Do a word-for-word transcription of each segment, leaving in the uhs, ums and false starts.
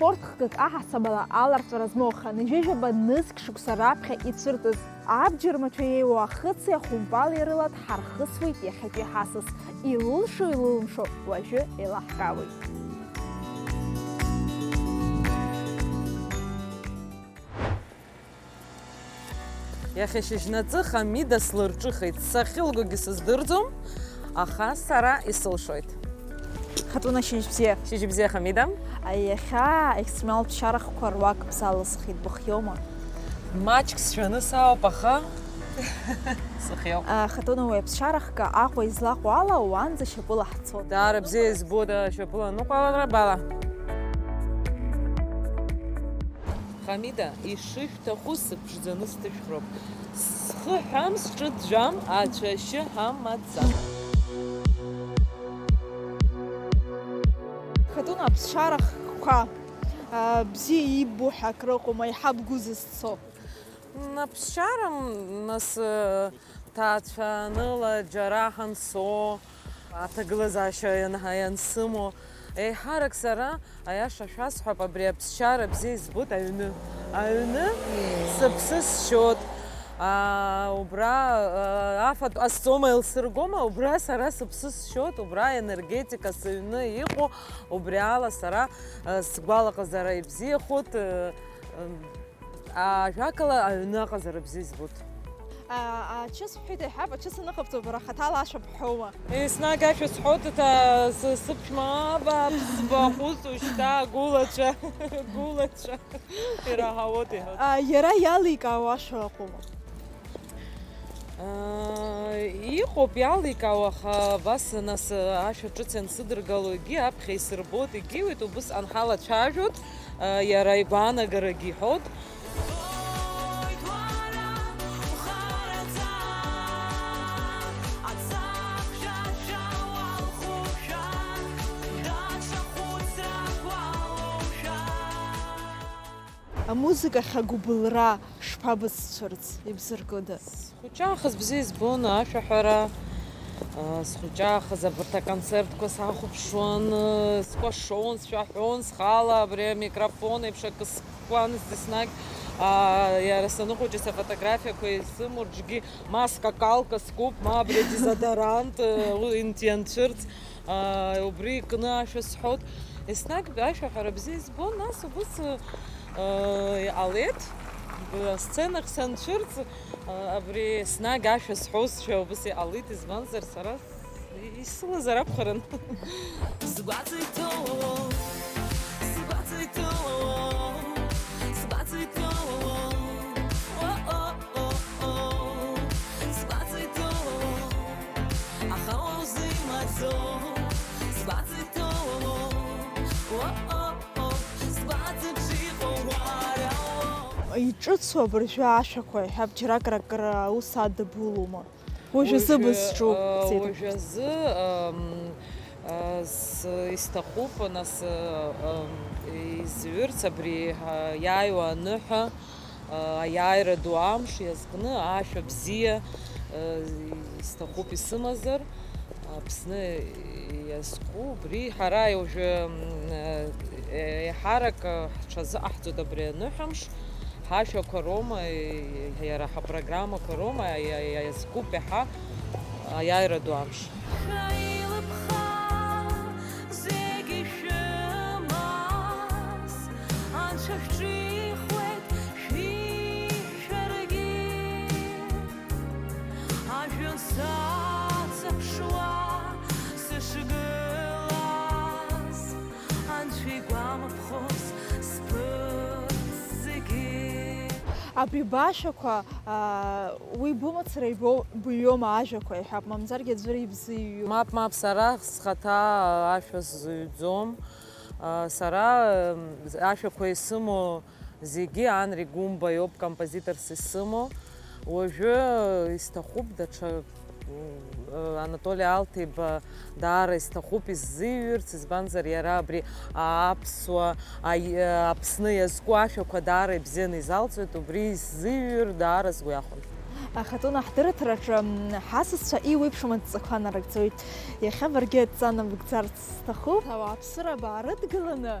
Спорт хкык аҳасабала аларҵәара змоу хынҩажәижәаба нызқь шықәса раԥхьа ицәырҵыз абџьар мацәа иеиуоу ахыци ахәымпали рыла дҳархысуеит иахьатәи ҳасас. Илылшо-илылымшо уажәы еилаҳкаауеит. Иахьа шьыжьнаҵы Хамида слырҿыхеит. Сахьылгогьы сыздырӡом, аха сара исылшоит. Хатуна, шьыжь бзиа. Шьыжь бзиа, Хамида. Иахьа екстремалтә ԥсшьарахқәа руак бзалысхит, быхиоума? Маҷк сшәаны саауп, аха сыхиоуп. А, Хатуна, уи аԥсшьарахка Аҟәа излаҟоу ала уанӡа шьапыла ҳцоит. Даара бзиа избоит ашьапыла аныҟәалара бала. Хамида, ишышәҭаху сыԥшӡаны сҭышәхроуп. Схы ҳәам, сҿы ӡәӡәам, ацәашьы ҳамаӡам. Хатуна, аԥсшьарахқәа, а, бзиа иббо ҳәа акрыҟоума, иаҳа бгәы зызцо? М, аԥсшьара, м, нас, э, ҭаацәаныла џьара ҳансо, аҭагылазаашьа иан-, иансымоу, еиҳарак сара, аиаша шәасҳәап, абри аԥсшьара бзиа избоит аҩны. Аҩны сыԥсы сшьоит. Аа, убра, аа, афатә ҟасҵома, еилсыргома, убра сара сыԥсы сшьоит, убра аенергетика сыҩны иҟоу, убри ала сара, аа, сгәалаҟазара ибзиахоит, аа, Ажәакала, аҩны аҟазара бзиа избоит. А, ачыс бҳәеит, иаҳҳәап, ачыс аныҟабҵо, бара хаҭала ашәа бҳәоума? Еснагь ашәа сҳәоит, ҭа-, сы-, сыԥшәма, аба, ԥсба, хәыцу, шьҭа, гәылацәа, гәылацәа ираҳауоит, иҳәоит. А, иара иаликаауа ашәа ыҟоума? Аа, иҟоуп иаликаауа, аха абас, нас, ашәа ҿыц иансыдыргало, егьи аԥхьа исырбоит, егьиуеит, убысҟан ҳалацәажәоит, аа, иара игәаанагарагьы иҳәоит. Амузыкахь агәыбылра шԥабызцәырҵ, ибзыркыда? Схәыҷаахыс бзиа избон ашәаҳәара, а, схәыҷаахыс абарҭ аконцертқәа сахәаԥшуан, а, скәашон, сшәаҳәон схала, абри амикрофон еиԥш акы скуан еснагь, а, иара саныхәыҷыз афотографиақәа исымоу рҿгьы ма скакалка скуп, ма абри адезодорант, а, у-, инт-, ианцәырҵ. Аа, убри икны ашәа сҳәоит. Еснагь ашәаҳәара бзиа избон, нас убыс, аа, иҟалеит. Асценахь санцәырҵ, аа, абри еснагь ашәа сҳәозшәа убыс иҟалеит, избанзар, сара исылазар акәхарын. Сгәаҵа иҭоу, сгәаҵа иҭоу, сгәаҵа иҭоу, о-о-о-о, сгәаҵа иҭоу. Аха уа узимаӡоу, сгәаҵа иҭоу, о-о-о, сгәаҵаҿ иҟоу уара уоуп. Иҿыцу абыржәы ашәақәа, иҳәап, џьарак ракра аус адыбулома? Уажәазы уажәы, бызҿу, э, сеиҭа- уажәазы, эм, э, с-, исҭахуп, нас, э, эм, изҩырц абри, э, иааиуа аныҳәа. Аиааира ду амш иазкны ашәа бзиа, э, исҭахуп исымазар, Аԥсны иазку убри. Ҳара уажәы, м, э, еиҳарак, э, ҳҽазыҟаҳҵоит абри аныҳәамш, ҳашәақәа роума, э, иара ҳапрограммақәа роума, иа-, иа-, иазкуп иаҳа аиааира ду амш. Шәеилыԥха, зегьы шәымаз, Анцәа шәҿихуеит шәи шәаргьы. Ажәҩан сацыԥшуа сышгылаз, Анцәа игәамԥхоз сԥырҵ зегьы. Абри башәақәа, аа, уи бымацара ибо-, быҩуама ажәақәа, иҳәап, мамзаргьы аӡәыр ибзиҩу? Мап, мап, сара схаҭа ашәа сзыҩӡом. Сара, м, ашәақәа исымоу зегьы Анри Гәымба иоуп композиторс исымоу. Уажәы исҭахуп даҽа, м, Анатоли Алҭеиба даара исҭахуп исзыҩырц, избанзар, иара абри аԥсуа, аи-, Аԥсны иазку ашәақәа даара ибзианы изалҵуеит, убри исзыҩыр даара сгәы иахәон. Ахатәы аҳдырраҭараҿы, м, ҳасасцәа еиуеиԥшым адҵақәа нарыгӡоит. Иахьа баргьы адҵа набыгӡарц сҭахуп. Ауааԥсыра абаа рыдгыланы,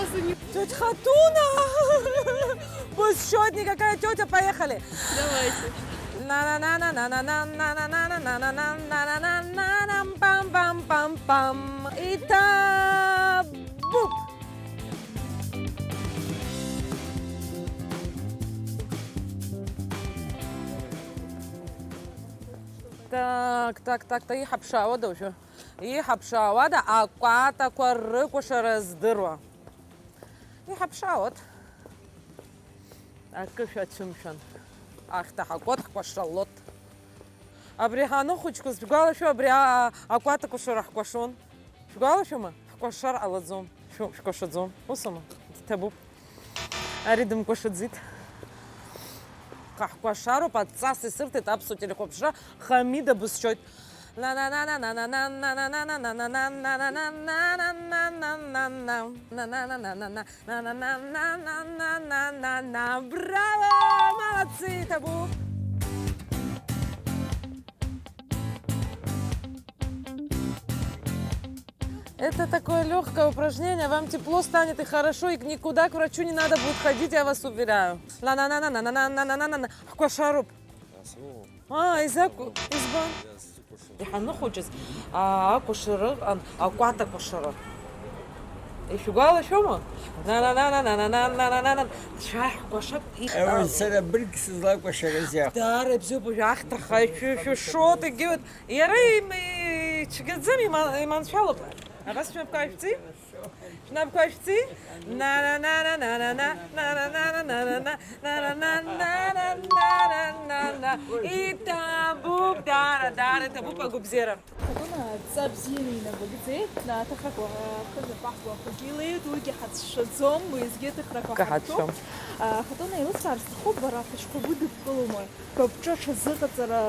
сразу не... Тётя Хатуна! Пусть счёт никакая тётя, поехали! Давайте. Пам-пам-пам-пам. И табуп! Так, так, так, так, иҳаԥшаауада уажәы? Иҳаԥшаауада акәатақәа рыкәашара здыруа? Иҳаԥшаауеит. Акы шәацәымшәан. Ахьҭа ҳакуеит, ҳкәашалоит. Абри ҳаныхәыҷқәаз, шәгәалашәо, абри а-, а-, акәатақәашара ҳкәашон. Шәгәалашәома? Ҳкәашар ҟалаӡом. Шәу-, шәкәашаӡом. Усоума? Дҭабуп. Ари дымкәашаӡеит. Ҳкәашароуп, адҵас исырҭеит аԥсуа телехәаԥшра, Хамида бысшьоит. Браво! Молодцы, табу! Это такое лёгкое упражнение, вам тепло станет и хорошо, и никуда к врачу не надо будет ходить, я вас уверяю. Ҳкәашароуп. Асоу. Аа, изакәу, избан? Иҳаныхәыҷыз, аа, акәашара ыҟан, акәата кәашара. Ишәгәалашәома? Нанананананананананан, цәаҳәқәашак ихтәалоуп. Сара бырг сызлакәашарыз иахә. Даара ибзиоуп, уажә ахьҭаха, шәы-, шәышоит, егьиуеит. Иара им-, ицәгьаӡам, има-, иманшәалоуп. Абас шәнапқәа шәҵи? Шәнапқәа шәҵи? Иҭабуп, даара, даара иҭабуп агәабзиара. Хатуна адҵа бзианы инабагӡеит, аҭахрақәа, хыза паҳкуа ахәыҷы илеиуеит, уигьы ҳацәшәаӡом, уеизгьы аҭахрақәа ҳарҭәуп. Ҳацәшәом. Хатуна, еилыскаар сҭахуп, бара ахәыҷқәа будыбкылома? Быԥҿа аҽазыҟаҵара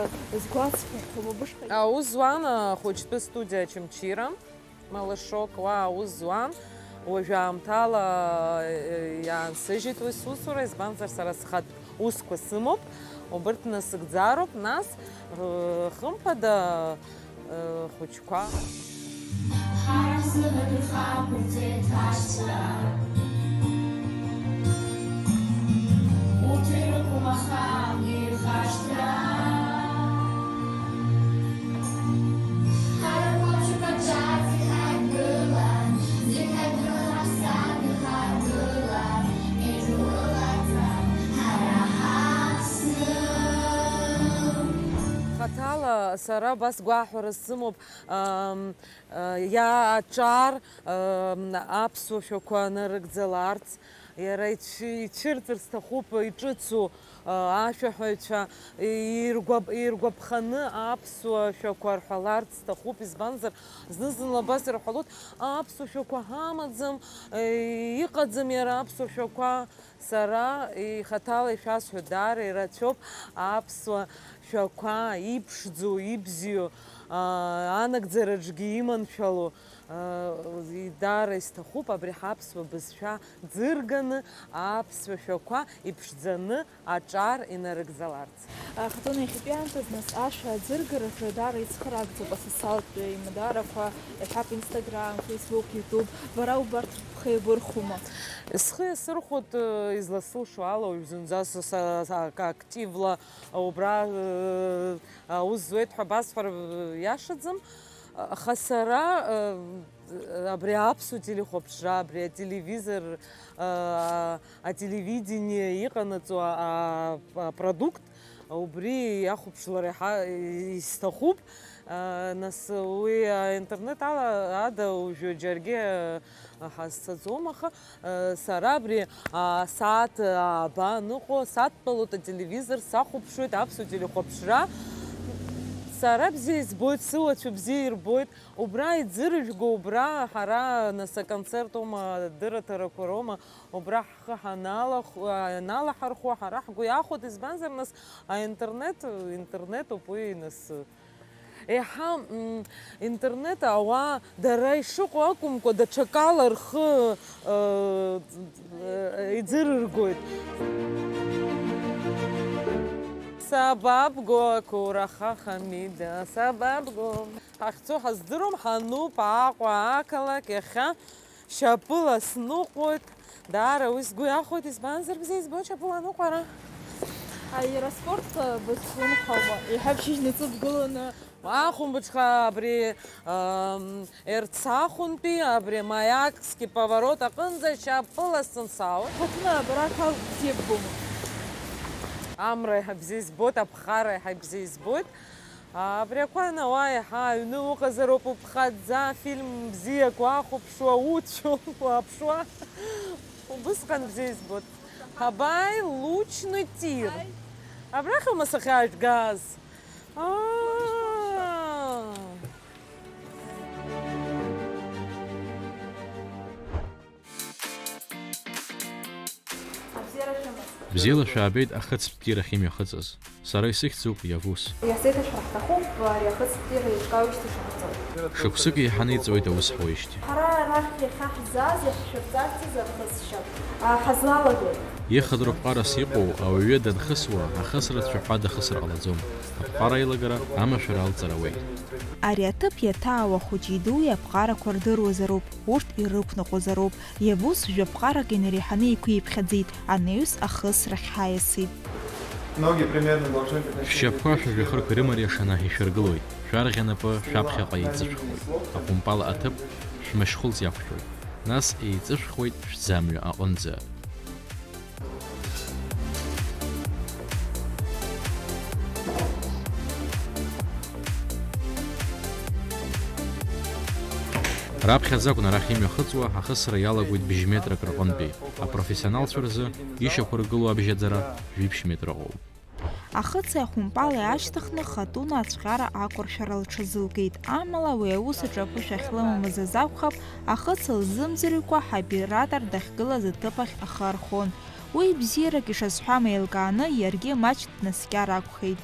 згәаҵәҟьахьоу бышҟа? Аус зуан ахәыҷтәы студиа Очамчыра. Малышок, уа аус зуан. Уажәы аамҭала, э, иаансыжьит уи сусура, избанзар, сара схатә усқәа сымоуп, убырҭ насыгӡароуп, нас, э, хымԥада, э, хәыҷқәа. Ҳара ҳзы адырхақәырҵеит ҳашьцәа. Урҭ ирықәым ахаангьы ирхашҭра. Ҳара хәыҷуп аҿар зегь ҳаидгылан, зегь ҳаидгылан, ҳаԥсадгьыл ҳаидгылан, еидгылаӡам ҳара ҳаԥсны. Хаҭала сара абас гәаҳәара сымоуп, ам, а, иа-, аҿар, ам, аԥсуа шәақәа нарыгӡаларц, иара ицәы-, ицәырҵыр сҭахуп иҿыцу, а, ашәаҳәаҩцәа иргәаб-, иргәаԥханы аԥсуа шәақәа рҳәаларц сҭахуп, избанзар, зны-зынла абас ирҳәалоит, аԥсуа шәақәа ҳамаӡам, э, иҟаӡам иара аԥсуа шәақәа. Сара ихаҭала ишәасҳәоит, даара ирацәоуп аԥсуа шәақәа иԥшӡоу, ибзиоу, а, анагӡараҿгьы иманшәалоу, а, даара исҭахуп абри ҳаԥсуа бызшәа ӡырганы, аԥсуа шәақәа иԥшӡаны аҿар инарыгӡаларц. Ахатәы иахьатәи аамҭазы, нас, ашәа аӡыргараҿы даара ицхыраагӡоуп асоциалтә еимадарақәа, иҳәап, Instagram, Facebook, YouTube. Бара убарҭ бхы иабырхәома? Схы иасырхәоит, э, изласылшо ала, уажә зынӡа са, са, са, ак-, активла убра, э, аус зуеит ҳәа басҳәар, э, иашаӡам. Аха сара, э, абри аԥсуа телехәаԥшра, абри ателевизор, э, ателевидение иҟанаҵо а-, а-, апродукт, Убри иахәаԥшлар иаҳа исҭахуп. Нас уи аинтернет ала ада уажәы џьаргьы ҳазцаӡом, аха сара абри асааҭ ааба аныҟоу садтәалоит, ателевизор сахәаԥшуеит, аԥсуа телехәаԥшра. Сара бзиа избоит, сыуацәа бзиа ирбоит. Убра иӡырыжәго, убра ҳара нас аконцерт аума, адырраҭарақәа роума, убра ҳхы ҳаналахә-, аналаҳархәо, ҳара ҳгәы иахәоит, избанзар, нас аинтернет, интернетуп уи, нас, еиҳа, м, интернет ауаа дара ишыҟоу акәымкәа, даҽакала рхы, э, иӡырыргоит. Сабабго, Кураха Хамида, сабабго. Ҳахьцо ҳаздыруам, ҳануп Аҟәа ақалақь, иахьа шьапыла сныҟәоит. Даара уи сгәы иахәоит, избанзар, бзиа избоит шьапыла аныҟәара. Аероспорт бызлымҳауа, еиҳа бшьыжьнаҵы бгыланы. Ахәымбыҽха абри, ам, Ерцахәынтәи абри Маиакски поворот аҟынӡа шьапыла сынсаауеит. Ҳаҭны абра ақалақь бзиа ббома? Амра еиҳа бзиа избоит, аԥхара еиҳа бзиа избоит. Абри ақәа анауа еиҳа аҩны уҟазароуп уԥхаӡа, фильм бзиак уахәаԥшуа, уцәо, уаԥшуа. Убысҟан бзиа избоит. Ҳабаи, лучный тир. Абрахьоума сахьаажәгаз? Аа! Абзиара шәымаз. Бзиала шәаабеит ахыцтә тирахь имҩахыҵыз. Сара исыхьӡуп Иавус. Иаҳзеиҭашәҳәар ҳҭахуп ари ахыцтә тира еиҿкаауеижьҭеи шаҟа ҵоу. Шықәсык еиҳаны иҵуеит аус ҳуеижьҭеи. Ҳара арахь иахьа ҳзааз, иаҳшәырҵарц азы ахысшьа, а, ҳазлалагоит. Ихадоу ԥҟарас иҟоу ауаҩы данхысуа, ахысра цәаҳәа дахысыр ҟалаӡом. Аԥҟара аилагара амашәыр алҵыр ауеит. Ари аҭыԥ иаҭаауа хәыҷи-дуи аԥҟарақәа рдыруазароуп, урҭ ирықәныҟәозароуп. Иавус жәаԥҟарак инареиҳаны еиқәиԥхьаӡеит, анаҩс ахысрахь ҳаиасит. Ноги примерно должны быть на Шәшьапқәа шәажәҩахырқәа ирымариашаны ишәыргылоит. Шәарӷьа напы шәаԥхьаҟа еиҵышәхуеит. Аҟәымпал аҭыԥ шәмышьхәылҵ иақәшәоит. Нас еиҵышәхуеит шәӡамҩа аҟынӡа. Раԥхьаӡа акәын арахь имҩахыҵуа, ахысра иалагоит бжь метрак рҟынтәи. Апрофессионалцәа рзы ишьақәыргылоу абжьаӡара жәиԥшь метр ыҟоуп. Ахыци ахәымпали аашьҭыхны Хатуна ацәҟьара ақәыршәара лҽазылкит, амала уи аус аҿы аԥышәа ахьлымамыз азы акәхап, ахыц лзымӡырҩкәа ҳоператор дахьгылаз аҭыԥ ахь ахы архон. Уи бзиарак ишазҳәам еилкааны, иаргьы маҷк днаскьар акәхеит.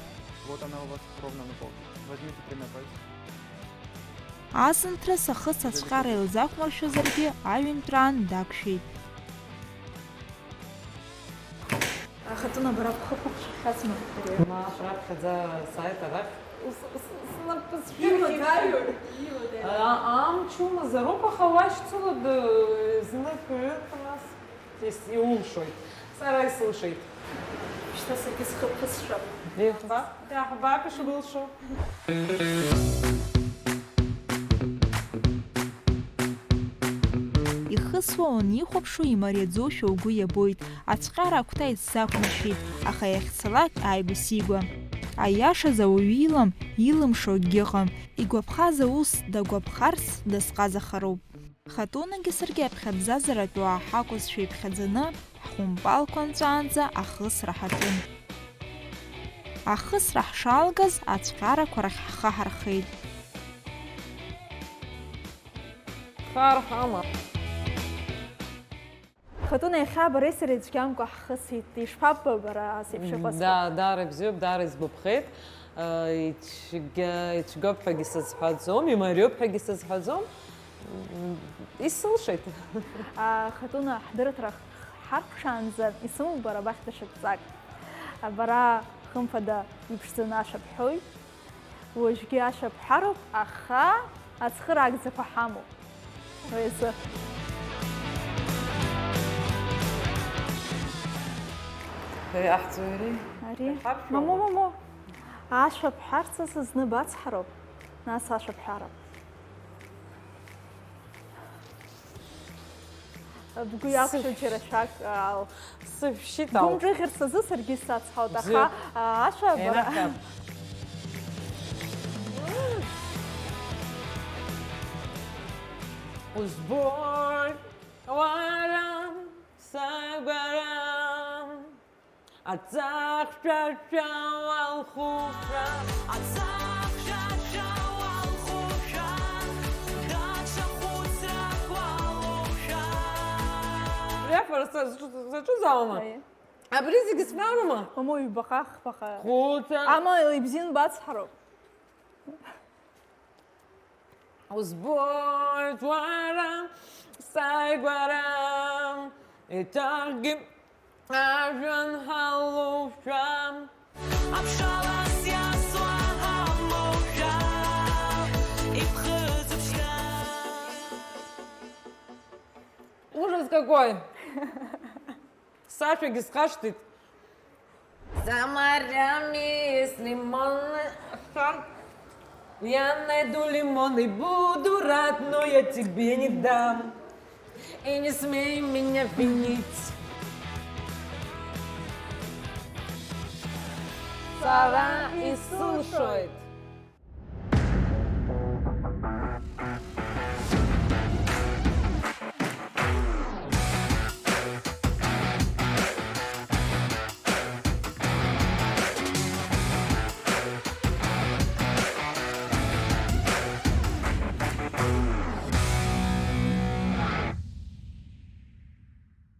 Вот она у вас ровно на полке. Возьмите тремя пальцами. Азынҭрас ахыц ацәҟьара илзақәмыршәазаргьы, аҩынтәраан дақәшәеит. Ахатәы набара бхы бықәшәахьазма? Мап, раԥхьаӡа сааит арахь. Ус, ус, снапы сшәырхит. Илагаҩу? Илагаҩу? А, амч умазароуп, аха уашьцылада знык-ҩынтә нас ис-, иулшоит. Сара исылшеит. Шьҭа саргьы схы ԥысшәап. Иаҳбап, иаҳбап ишбылшо. Ихысуа уанихәаԥшуа имариаӡоушәа угәы иабоит, ацәҟьара агәҭа исзақәнаршәеит, аха иахьцалак ааигәа-сигәа. Аиашаз ауаҩы илам, илымшо акгьы ыҟам, игәаԥхаз аус дагәаԥхарц дазҟазахароуп. Хатунагьы саргьы аԥхьа абзазаратә уаа ҳакәызшәа иԥхьаӡаны, ҳхәымпалқәа нҵәаанӡа ахысра ҳаҿын. Ахысра ҳшалгаз, ацәҟьарақәа рахь ҳхы ҳархеит. Хар ҳама. Хатуна, иахьа бареи сареи цәгьамкәа ҳхысит. Ишԥаббо бара ас еиԥш иҟазҵо? Да, даара ибзиоуп, даара исгәаԥхеит. Ицәгьа-, ицәгьоуп ҳәагьы сазҳәаӡом, имариоуп ҳәагьы сазҳәаӡом. Исылшеит. А, Хатуна, ҳдырраҭара х-, ҳаркәшаанӡа исымоуп бара бахь даҽа ҵак. А, бара, хымԥада, иԥшӡаны ашәа бҳәоит. Уажәгьы ашәа бҳәароуп, аха ацхыраагӡақәа ҳамоуп. Уи азы. Иаҳӡоу ари? Ари? Иҳаршәуама? Мамоу, мамоу. Ашәа бҳәарц азы зны бацҳароуп, нас ашәа бҳәароуп. Бгәы иақәшәо џьара шәак аал. Сышәшьит ауп. Бымҿыӷьырц азы саргьы сацҳауеит, Бзиа. аха, а, ашәа бара. Енаҳҳәап. Узбоит уара сагәара, аҵахшәашәа уалхушәа. Аҵахшәашәа уалхушәа, даҽа хәыцрак уалоушәа. Абри афара са- саҿызаауама? Аиеи. Абри зегьы смарума? Мамоу, ҩбаҟа, хԥаҟа. Хәыца. Ама ибзиан бацҳароуп. Узбоит уара сааигәара, еиҭахгьы ажәҩан ҳалоушәа. Аԥшалас иасуа ҳамоушәа, иԥхыӡуп шьҭа. Ужас какой! Сашәагьы схашҭит. Замарами с лимонной шаг. Я найду лимон и буду рад, но я тебе не дам. И не смей меня винить. Сара исылшоит.